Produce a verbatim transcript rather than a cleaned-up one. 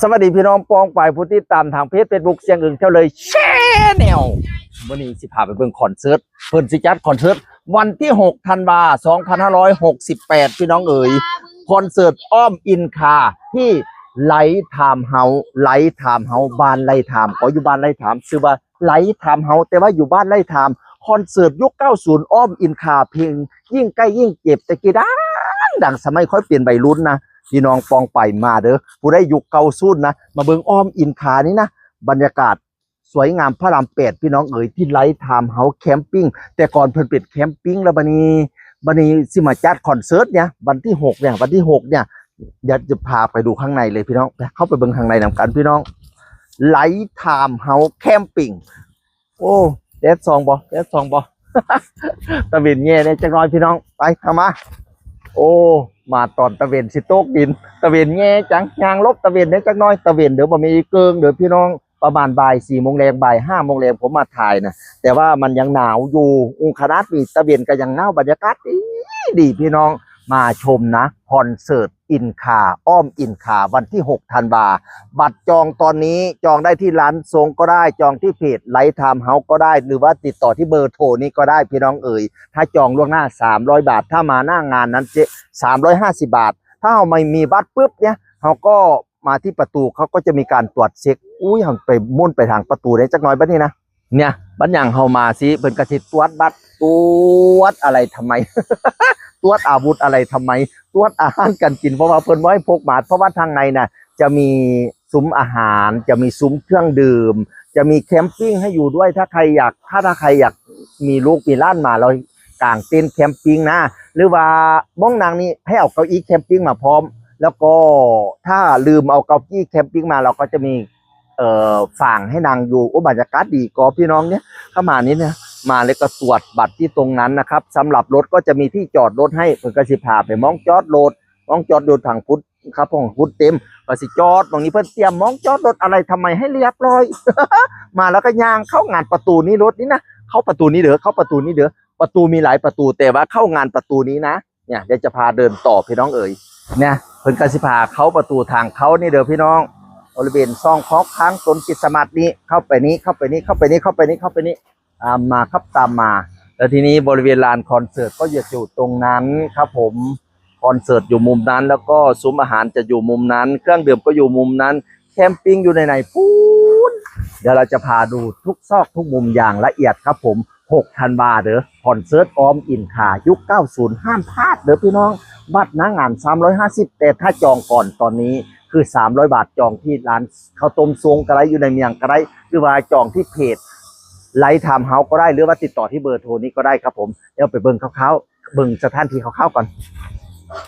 สวัสดีพี่น้องปองไปายผู้ติดตามทางเพจเฟซบุ๊กเสียงอึ่งเที่ยวเลยแชนแนล วันนี้สิพาไปเบิ่งคอนเสิร์ต เพิ่นสิจัดคอนเสิร์ตวันที่หกธันวา สองพันห้าร้อยหกสิบแปด พี่น้องเอ๋ย คอนเสิร์ตอ้อมอินคาที่ไลท์ไทม์เฮาส์ ไลท์ไทม์เฮาส์ บ้านไลท์ไทม์ ก็อยู่บ้านไลท์ไทม์ ชื่อว่าไลท์ไทม์เฮาส์ แต่ว่าอยู่บ้านไลท์ไทม์ คอนเสิร์ตยุค เก้าศูนย์ อ้อมอินคา เพลงยิ่งใกล้ยิ่งเจ็บ แต่กี้ดังดังสมัยค่อยเป็นวัยรุ่นนะ พี่น้องปองไปายมาเด้อ ผู้ใดยุค เก้าศูนย์ นะ มาเบิ่งอ้อมอินคานี่นะ บรรยากาศสวยงามพระรามแปด พี่น้องเอ๋ย ที่ไลท์ไทม์เฮาส์แคมปิ้ง แต่ก่อนเพิ่นเป็นแคมปิ้ง แล้วบัดนี้บัดนี้สิมาจัดคอนเสิร์ตเนี่ย วันที่หกเนี่ย วันที่หกเนี่ย เดี๋ยวจะพาไปดูข้างในเลยพี่น้อง ไป เข้าไปเบิ่งข้างในนำกันพี่น้อง ไลท์ไทม์เฮาส์แคมปิ้ง โอ้ แดดส่องบ่ แดดส่องบ่ ตะเวนแย่แน่จักหน่อยพี่น้อง ไป เข้ามา โอ้ มาตอนตะเวนสิตกดิน ตะเวนแย่จัง ย่างหลบตะเวนแน่จักหน่อย ตะเวนเด้อ บ่มีเกิงเด้อพี่น้อง ประมาณบ่ายสี่โมงแลง บ่ายห้าโมงแลงผมมาถ่ายนะ แต่ว่ามันยังหนาวอยู่ อุงคณะปีตะเวนก็ยังหนาว บรรยากาศดีดีพี่น้อง มาชมนะ คอนเสิร์ตอินคา อ้อมอินคา วันที่หกธันวา บัตรจองตอนนี้จองได้ที่ร้านทรงก็ได้ จองที่เพจไลท์ไทม์เฮาส์ก็ได้ หรือว่าติดต่อที่เบอร์โทรนี้ก็ได้พี่น้องเอ๋ย ถ้าจองล่วงหน้า สามร้อยบาท ถ้ามาหน้างานนั้นเจ๊ สามร้อยห้าสิบ บาท ถ้าเราไม่มีบัตรปุ๊บเนี่ย เราก็มาที่ประตู เขาก็จะมีการตรวจเช็ค อุ้ย เราไปมุ่นไปทางประตูได้จักหน่อยบัดนี้นะ เนี่ย บัดอย่างเรามาสิ เพิ่นก็สิตรวจบัตร ตรวจอะไรทำไม ตรวจอาวุธอะไรทำไม ตรวจอาหารการกิน เพราะว่าเพิ่นบ่ให้พกมา เพราะว่าทางในน่ะ จะมีซุ้มอาหาร จะมีซุ้มเครื่องดื่ม จะมีแคมปิ้งให้อยู่ด้วย ถ้าใครอยาก ถ้า ถ้าใครอยากมีลูกมีหลานมา แล้วกางเต็นท์แคมปิ้งนะ หรือว่าหม่องนั่งนี่ให้เอาเก้าอี้แคมปิ้งมาพร้อม แล้วก็ถ้าลืมเอาเก้าอี้แคมปิ้งมา เราก็จะมี เอ่อ ฟางให้นั่งอยู่ โอ้ บรรยากาศดีก็พี่น้องเนี่ย เข้ามานี่เนี่ย มาแล้วก็ตรวจบัตรที่ตรงนั้นนะครับ สำหรับรถก็จะมีที่จอดรถให้ เพิ่นก็สิพาไปหม่องจอดรถ หม่องจอดรถทางพุทธครับ ของพุทธเต็ม ก็สิจอดตรงนี้ เพิ่นเตรียมหม่องจอดรถอะไรทำไมให้เรียบร้อย มาแล้วก็ย่างเข้างานประตูนี้รถนี่นะ เข้าประตูนี้เด้อ เข้าประตูนี้เด้อ ประตูมีหลายประตู แต่ว่าเข้างานประตูนี้นะ เนี่ย เดี๋ยวจะพาเดินต่อพี่น้องเอ๋ย เนี่ย เพิ่นก็สิพาเข้าประตูทางเข้านี่เด้อพี่น้อง บริเวณซองคอกข้างต้นคริสต์มาสนี่ เข้าไปนี้ เข้าไปนี้ เข้าไปนี้ เข้าไปนี้ เข้าไปนี้ ตามมาครับ ตามมา แล้วทีนี้บริเวณลานคอนเสิร์ตก็จะอยู่ตรงนั้นครับผม คอนเสิร์ตอยู่มุมนั้น แล้วก็ซุ้มอาหารจะอยู่มุมนั้น เครื่องดื่มก็อยู่มุมนั้น แคมปิ้งอยู่ในไหนพูน เดี๋ยวเราจะพาดูทุกซอกทุกมุมอย่างละเอียดครับผม หกธันวาเด้อ คอนเสิร์ตอ้อมอินคา ยุค เก้าศูนย์ ห้ามพลาดเด้อพี่น้อง บัตรหน้างาน สามร้อยห้าสิบ แต่ถ้าจองก่อนตอนนี้คือ สามร้อยบาท จองที่ร้านข้าวต้มซงก็ได้ อยู่ในเมียงก็ได้ หรือว่าจองที่เพจไลท์ไทม์เฮาส์ก็ได้ หรือว่าติดต่อที่เบอร์โทรนี้ก็ได้ครับผม เดี๋ยวไปเบิ่งคร่าวๆ เบิ่งสถานที่คร่าวๆก่อน